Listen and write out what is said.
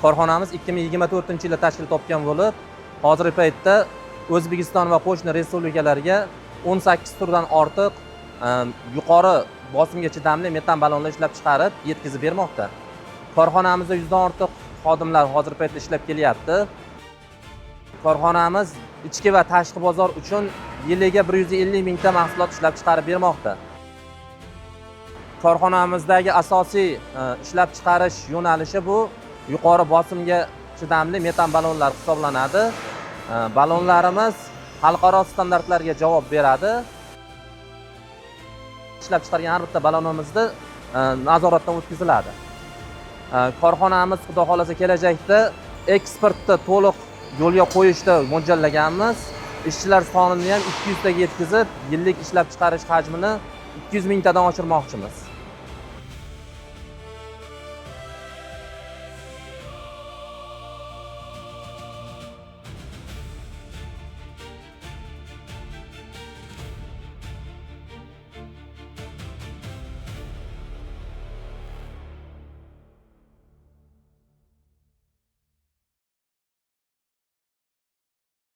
Korxonamiz 2024-yilda tashkil topgan bo'lib, hozirgi paytda O'zbekiston va qo'shni respublikalarga 18 turdan ortiq yuqori bosimga chidamli metan ballonlar ishlab chiqarib, yetkazib bermoqda. Korxonamizda 100 dan ortiq xodimlar hozirgi paytda ishlab kelyapti. Korxonamiz ichki va tashqi bozor uchun yiliga 150 mingta mahsulot ishlab chiqarib bermoqda. Korxonamizdagi asosiy ishlab chiqarish yo'nalishi bu yuqori bosimga chidamli metan ballonlar hisoblanadi. Ballonlarimiz xalqaro standartlarga javob beradi. Ishlab chiqargan har bitta ballonimizni nazoratdan o'tkaziladi. Korxonamiz, xudo xohlasa, kelajakda eksportni to'liq yo'lga qo'yishni mo'ljallaganmiz. Ishchilar sonini ham 200 taga yetkazib, yillik ishlab chiqarish hajmini 200 mingtadan oshirmoqchimiz.